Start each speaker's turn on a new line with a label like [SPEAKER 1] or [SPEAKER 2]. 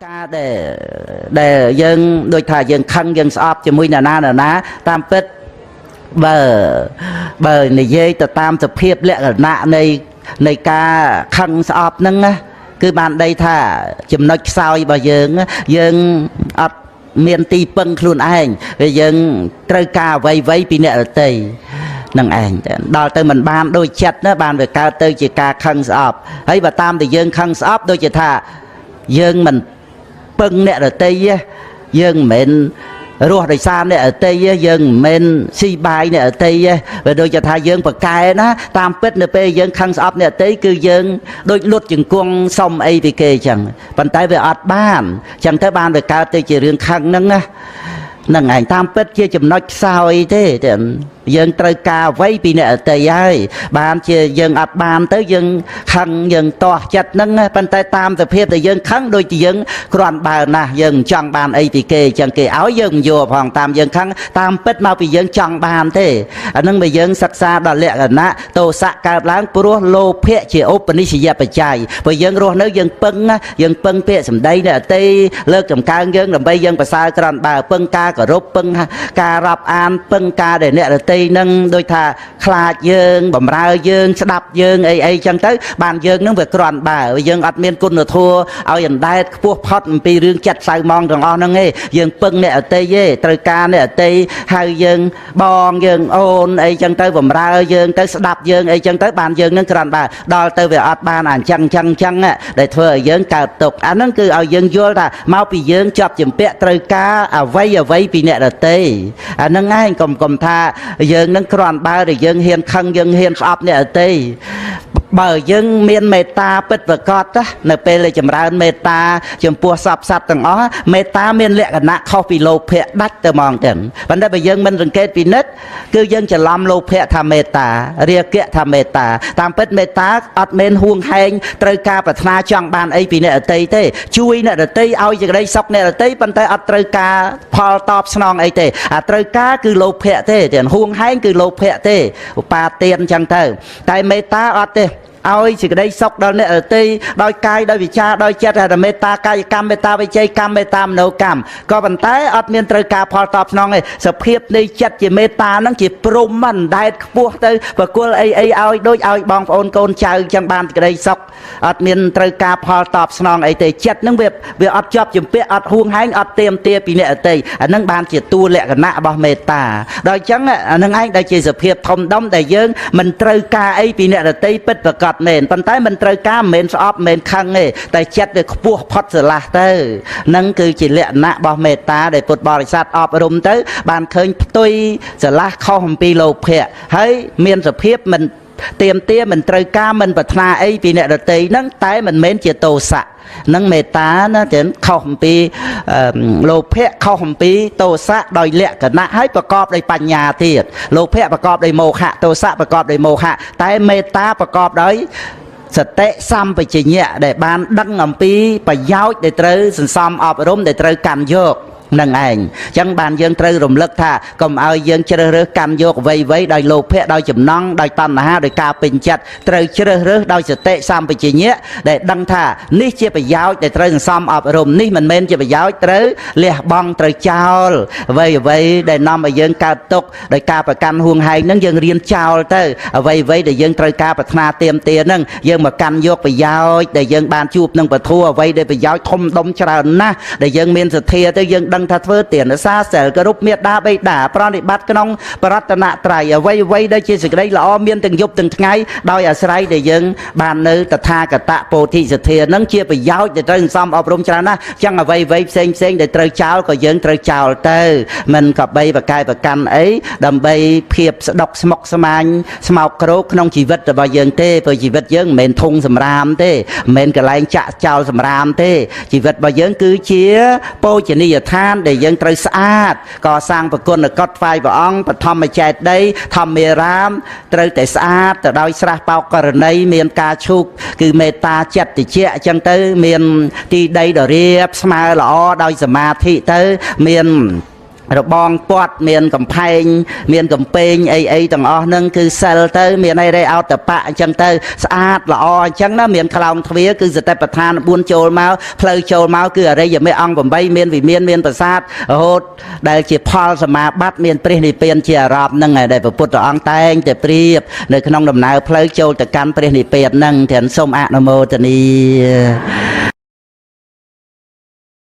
[SPEAKER 1] ការដែលយើងដូចថាយើងខឹងយើងស្អប់ជាមួយនរណានរណាតាមពិតបើនិយាយទៅតាមសភាពលក្ខណៈនៃការខឹងស្អប់ហ្នឹងណាគឺបានដីថាចំណុចខ្សោយរបស់យើងយើងអត់មានទីពឹងខ្លួនឯងវាយើងត្រូវការអ្វីៗពីអ្នកដទៃនឹងឯងដល់ទៅមិនបានដូចចិត្តណាបានវាកើតទៅជាការខឹងស្អប់ហើយបើតាមតែយើងខឹងស្អប់ដូចជាថាយើងមិនពឹងអ្នកដទៃយើងមិនមែនរស់ដោយសារអ្នកអតីយើងមិនមែនស៊ីបាយអ្នកអតីវាដូចជាថាយើងប្រកែណាតាមពិតនៅពេលយើងខឹងស្អប់អ្នកអតីគឺយើងដូចលុតជង្គង់សុំអីពីគេអញ្ចឹងប៉ុន្តែវាអត់បានអញ្ចឹងទៅបានវាកើតទៅជារឿងខឹងហ្នឹងណានឹងឯងតាមពិតជាចំណុចខ្សោយទេយើងត្រូវការអ្វីពីអ្នកអតីហើយបានជាយើងអត់បានទៅយើងខឹងយើងទាស់ចិត្តហ្នឹងប៉ុន្តែតាមសភាពដែលយើងខឹងដូចជាយើងគ្រាន់បើណាស់យើងមិនចង់បានអីពីគេអញ្ចឹងគេឲ្យយើងមិនយកផងតាមយើងខឹងតាមពិតមកពីយើងចង់បានទេអាហ្នឹងបើយើងសិក្សាដល់លក្ខណៈទោសៈកើតឡើងព្រោះលោភៈជាឧបនិស្សយបច្ច័យព្រោះយើងរស់នៅយើងពឹងយើងពឹងពាក្យសម្ដីអ្នកអតីលើកចម្កើងយើងដើម្បីយើងប្រសើរគ្រាន់បើពឹងការគោរពពឹងការរាប់អានពឹងការដែលអ្នកដទៃនឹងដូចថាខ្លាចយើងបំរើយើងស្ដាប់យើងអីអីចឹងទៅបានយើងនឹងវាគ្រាន់បើយើងអត់មានគុណធម៌ឲ្យអណ្ដែតខ្ពស់ផុតអំពីរឿងចិត្តសៅម៉ងទាំងអស់ហ្នឹងទេយើងពឹងអ្នកអតីទេត្រូវការអ្នកអតីហៅយើងបងយើងអូនអីចឹងទៅបំរើយើងទៅស្ដាប់យើងអីចឹងទៅបានយើងនឹងគ្រាន់បើដល់ទៅវាអត់បានអាចឹងចឹងចឹងដែលធ្វើឲ្យយើងកើតទុក្ខអាហ្នឹងគឺឲ្យយើងយល់ថាមកពីយើងជាប់ជំពាក់ត្រូវការអ្វីអ្វីពីអ្នកដទៃអាហ្នឹងឯងកុំថាយើងនឹងគ្រាន់បើដែលយើងហ៊ានខឹងយើងហ៊ានស្អប់អ្នកដទៃបើយើងមានមេត្តាពិតប្រាកដនៅពេលដែលចម្រើនមេត្តាចំពោះសព្វសត្វទាំងអស់មេត្តាមានលក្ខណៈខុសពីលោភៈដាច់ទៅហ្មងទាំងប៉ុន្តែបើយើងមិនសង្កេតពិនិត្យគឺយើងច្រឡំលោភៈថាមេត្តារាគៈថាមេត្តាតាមពិតមេត្តាអត់មែនហួងហែងត្រូវការប្រាថ្នាចង់បានអីពីអ្នកដទៃទេជួយអ្នកដទៃឲ្យសេចក្តីសុខអ្នកដទៃប៉ុន្តែអត់ត្រូវការផលតបស្នងអីទេអាត្រូវការគឺលោភៈទេទាំងហួងហែងគឺលោភៈទេឧបាទានចឹងទៅតែមេត្តាអត់ទេឲ្យសេចក្តីសុខដល់អ្នកដទៃដោយកាយដោយវិចារដោយចិត្តហើយមេត្តាកាយកម្មមេត្តាវិជ័យកម្មមេត្តាមនោកម្មក៏ប៉ុន្តែអត់មានត្រូវការផលតបស្នងទេសភាពនៃចិត្តជាមេត្តាហ្នឹងជាព្រំអណ្ដែតខ្ពស់ទៅប្រគល់អីអីឲ្យដូចឲ្យបងប្អូនកូនចៅចឹងបានសេចក្តីសុខអត់មានត្រូវការផលតបស្នងអីទេចិត្តហ្នឹងវាអត់ជាប់ជំពាក់អត់ហួងហែងអត់ទៀមទាពីអ្នកដទៃអាហ្នឹងបានជាតួលក្ខណៈរបស់មេត្តាដល់អញ្ចឹងអាហ្នឹងឯងដែលជាសភាពធំដុំដែលយើងមិនត្រូវការអីពីអ្នកដទៃពិតប្រាកដមែនប៉ុន្តែមិនត្រូវការមិនមែនស្អប់មិនមែនខឹងទេតែចិត្តវាខ្ពស់ផុតស្រឡះទៅនឹងគឺជាលក្ខណៈរបស់មេត្តាដែលពុទ្ធបរិស័ទអប់រំទៅបានឃើញផ្ទុយស្រឡះខុសអំពីលោភៈហើយមានសភាពមិនទៀមទាមិនត្រូវការមិនប្រាថ្នាអីពីអ្នកដទៃហ្នឹងតែមិនមែនជាទោសៈនឹងមេត្តាណាទាំងខុសអំពីលោភៈខុសអំពីទោសៈដោយលក្ខណៈហើយប្រកបដោយបញ្ញាទៀតលោភៈប្រកបដោយមោហៈទោសៈប្រកបដោយមោហៈតែមេត្តាប្រកបដោយសតិសម្បជញ្ញៈដែលបានដឹងអំពីប្រយោជន៍ដែលត្រូវសន្សំអប់រំដែលត្រូវកាន់យកនឹងឯងអញ្ចឹងបានយើងត្រូវរំលឹកថាកុំឲ្យយើងជ្រើសរើសកាន់យកអ្វីៗដោយលោភៈដោយចំណង់ដោយតណ្ហាដោយការពេញចិត្តត្រូវជ្រើសរើសដោយសតិសម្បជញ្ញៈដែលដឹងថានេះជាប្រយោជន៍ដែលត្រូវសន្សំអប់រំនេះមិនមែនជាប្រយោជន៍ត្រូវលះបង់ត្រូវចោលអ្វីៗដែលនាំឲ្យយើងកើតទុក្ខដោយការប្រកាន់ហួងហែងហ្នឹងយើងរៀនចោលទៅអ្វីៗដែលយើងត្រូវការប្រាថ្នាទៀមទាហ្នឹងយើងមកកាន់យកប្រយោជន៍ដែលយើងបានជួបនឹងពធអ្វីដែលប្រយោជន៍ធំដុំច្រើនណាស់ដែលយើងមានសទ្ធាទៅយើងដឹងថាធ្វើទានសាសិលគោរពមេដាបិតាប្រណិបត្តិក្នុងបរតនត្រ័យអ្វីៗដែលជាសេចក្តីល្អមានទាំងយប់ទាំងថ្ងៃដោយអាស្រ័យដែលយើងបាននៅតថាគតពោធិសទ្ធានឹងជាប្រយោជន៍ដែលត្រូវសន្សំអប់រំច្រើនណាស់ចឹងអ្វីៗផ្សេងផ្សេងដែលត្រូវចោលក៏យើងត្រូវចោលទៅមិនក៏បីប្រកែប្រកាន់អីដើម្បីភាពស្ដុកស្មុកស្មាញស្មោកគ្រោកក្នុងជីវិតរបស់យើងទេព្រោះជីវិតយើងមិនមែនធុងសម្រាមទេមិនមែនកន្លែងចាក់ចោលសម្រាមទេជីវិតរបស់យើងគឺជាពោជនីយដ្ឋានដែលយើងត្រូវស្អាតកសាងប្រគុណកុដថ្វាយព្រះអង្គបឋមចេតិយធម្មារាមត្រូវតែស្អាតទៅដោយស្រះបោកករណីមានការឈូកគឺមេត្តាចិត្តតិចអញ្ចឹងទៅមានទីដីដ៏រាបស្មើល្អដោយសមាធិទៅមាន របងពាត់ មានកំផែង មានកំពែងអីអីទាំងអស់ហ្នឹង គឺសិលទៅ មានអីរេអោតបៈអញ្ចឹងទៅ ស្អាតល្អអញ្ចឹងណា។ មានខ្លោងទ្វារគឺសតិប្បដ្ឋាន4ចូលមក ផ្លូវចូលមកគឺអរិយមេអង្គ8 មានវិមាន មានប្រាសាទ រហូតដែលជាផលសមាបត្តិ មានព្រះនិព្វានជាអារម្មណ៍ហ្នឹង ដែលព្រះពុទ្ធអង្គតែងតែប្រៀបនៅក្នុងដំណើរផ្លូវចូលទៅកាន់ព្រះនិព្វានហ្នឹង។ ទាំងសូមអនុមោទនា។